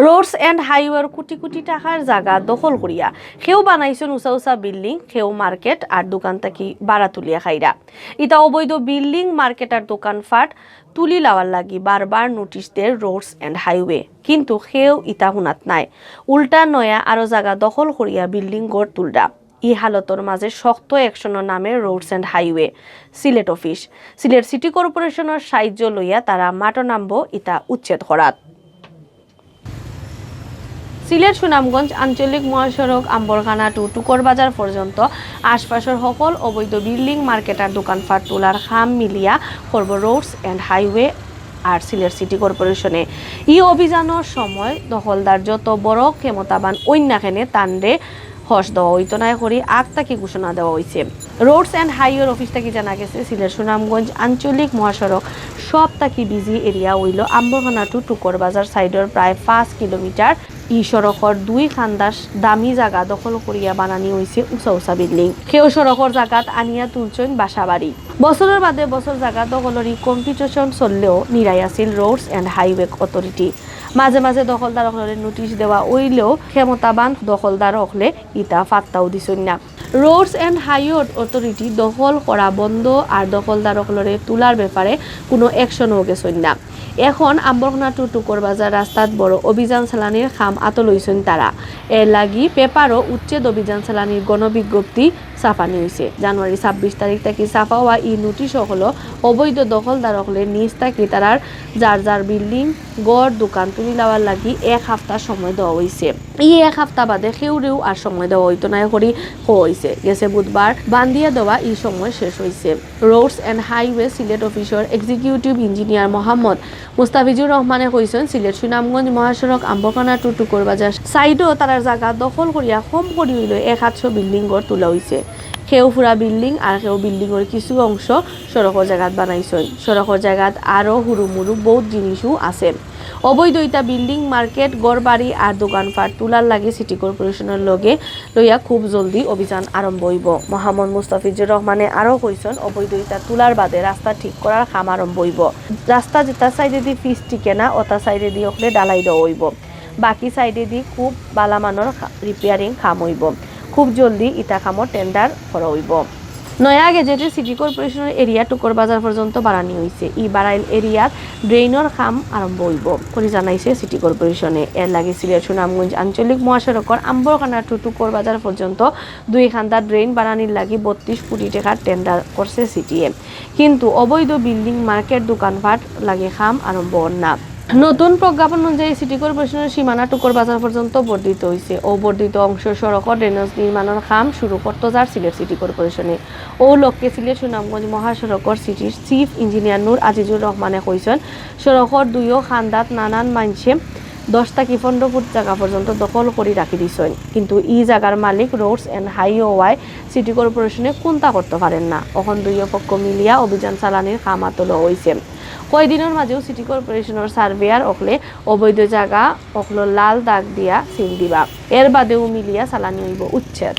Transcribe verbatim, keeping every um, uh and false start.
Roads and হাইওয়ের কোটি কোটি টাকার জাগা দখল করিয়া কেউ বানাইছইন উঁচা উঁচা বিল্ডিং, কেউ মার্কেট আর দোকান থাকি ভাড়া তুলিয়া খাইরা। ইতা অবৈধ বিল্ডিং, মার্কেট আর দোকানপাট তুলি লাওয়ার লাগি বারবার নোটিশ দের রোডস অ্যান্ড হাইওয়ে, কিন্তু কেউ ইতা হুনাত নায়। উল্টা নয়া আরো জাগা দখল করিয়া বিল্ডিং গড় তুলরা। ই হালতর মাঝে শক্ত অ্যাকশনর নামে রোডস অ্যান্ড হাইওয়ে সিলেট অফিস। সিলেট সিটি কর্পোরেশনর সাহায্য লইয়া তারা মাঠো নামবো ইতা উচ্ছেদ করাত। সিলেট সুনামগঞ্জ আঞ্চলিক মহাসড়ক আম্বরখানা টু টুকর বাজার পর্যন্ত আশপাশর সকল অবৈধ বিল্ডিং, মার্কেট আর দোকানপাট তুলার কাম মিলিয়া করবো রোডস অ্যান্ড হাইওয়ে আর সিলেট সিটি কর্পোরেশনে। ই অভিযানর সময় দখলদার যত বড় ক্ষমতাবান অইন না কেনে, তানরে হস দেওয়া অইতো নায় করি আগ থাকি ঘোষণা দেওয়া অইছে। রোডস অ্যান্ড হাইওয়ের অফিস থাকি জানা গেছে, সিলেট সুনামগঞ্জ আঞ্চলিক মহাসড়ক সব থাকি বিজি এরিয়া অইলো আম্বরখানা টু টুকর বাজার সাইডর প্রায় পাঁচ কিলোমিটার। ই সড়কর দুই কান্দার দামি জাগা দখল করিয়া বানানি অইছে উঁচা উঁচা বিল্ডিং। কেউ সড়কর জাগাত আনিয়া তুলছইন বাসা বাড়ি। বছরর বাদে বছর জাগা দখলর ই কম্পিটিশন চললেও নিরাই আছিল রোডস অ্যান্ড হাইওয়ে অথরিটি। মাঝে মাঝে দখলদার অকলরে নোটিশ দেওয়া অইলেও ক্ষমতাবান দখলদার অকলে ইতা পাত্তাও দিছইন না। রোডস অ্যান্ড হাইওয়ে অথরিটি দখল করা বন্ধ আর দখলদার অকলরে তুলার ব্যাপারে কোনো অ্যাকশনও গেছইন না। এখন আম্বরখানা টু টুকর বাজার রাস্তাত বড় অভিযান চালানির কাম আতো লইছইন তারা। এর লাগি পেপারও উচ্ছেদ অভিযান চালানির গণবিজ্ঞপ্তি ছাপানি অইছে। জানুয়ারি ছাব্বিশ তারিখ থাকি ছাপা অওয়া ই নোটিশ অকলো অবৈধ দখলদার অকলে নিজ থাকি তারার যার যার বিল্ডিং, ঘর, দোকান তুলি লাওয়ার লাগি এক হাপ্তার সময় দেওয়া অইছে। ই এক হাপ্তা বাদে কেউরেউ আর সময় দেওয়া অইতো নায় করি কওয়া অইছে। গেছে বুধবার বান্দিয়া দেওয়া ই সময় শেষ অইছে। রোডস অ্যান্ড হাইওয়ে সিলেট অফিসর এক্সিকিউটিভ ইঞ্জিনিয়ার মোহাম্মদ মুস্তাফিজুর রহমানে কইছইন, সিলেট সুনামগঞ্জ মহাসড়ক আম্বরখানা টু টুকর বাজার সাইডও তারার জাগা দখল করিয়া কম করি অইলেও এক আতশো বিল্ডিং ঘর তুলা অইছে। কেউ পুরা বিল্ডিং আর কেউ বিল্ডিংর কিছু অংশ সড়কর জাগাত বানাইছইন। সড়কর জাগাত আরও হুরুমুরু বউত জিনিসও আছে। অবৈধ ইতা বিল্ডিং, মার্কেট, ঘরবাড়ি আর দোকানপাট তুলার লাগি সিটি কর্পোরেশনর লগে লইয়া খুব জলদি অভিযান আরম্ভ অইবো। মোহাম্মদ মুস্তাফিজুর রহমানে আরও কইছইন, অবৈধ ইতা তুলার বাদে রাস্তা ঠিক করার কাম আরম্ভ অইবো। রাস্তা যেতা সাইডেদি পিচ টিকে না, অতা সাইডেদি অকলে ঢালাই দেওয়া অইবো। বাকি সাইডেদি খুব বালা মানর কা-, রিপেয়ারিং কাম অইবো। খুব জলদি ইতা কামর টেন্ডার করা অইবো। নয়া গেজেটে সিটি কর্পোরেশনর এরিয়া টুকর বাজার পর্যন্ত বাড়ানি অইছে। ই বাড়াইল এরিয়াত ড্রেইনর কাম আরম্ভ অইবো করি জানাইছে সিটি কর্পোরেশনে। এর লাগি সিলেট সুনামগঞ্জ আঞ্চলিক মহাসড়কর আম্বরখানা টু টুকর বাজার পর্যন্ত দুই কান্দার ড্রেইন বাড়ানির লাগি বত্রিশ কোটি টেকার টেন্ডার করছে সিটিএ। কিন্তু অবৈধ বিল্ডিং, মার্কেট, দোকানপাট লাগি কাম আরম্ভ অর না। নতুন প্রজ্ঞাপন অনুযায়ী সিটি কর্পোরেশনর সীমানা টুকর বাজার পর্যন্ত বর্ধিত অইছে। অউ বর্ধিত অংশর সড়কর ড্রেনেজ নির্মাণর কাম শুরু করতো যার সিলেট সিটি কর্পোরেশনে। অউ লক্ষ্যে সিলেট সুনামগঞ্জ মহাসড়কর সিটির চিফ ইঞ্জিনিয়ার নূর আজিজুর রহমানে কইছইন, সড়কর দুইও কান্দাত নানান মানষে দশ থাকি পনরো ফুট জাগা পর্যন্ত দখল করি রাখি দিছইন। কিন্তু ই জাগার মালিক রোডস অ্যান্ড হাইওয়ে সিটি কর্পোরেশনে কুন্তা করতো পারইন না। অখন দুইও পক্ষ মিলিয়া অভিযান চালানির কাম আতো লওয়া অইছে। কয়দিনর মাঝেউ সিটি কর্পোরেশনর সার্ভেয়ার অকলে অবৈধ জাগা অকলো লাল দাগ দিয়া সিল দিবা। এর বাদেউ মিলিয়া চালানি অইবো উচ্ছেদ।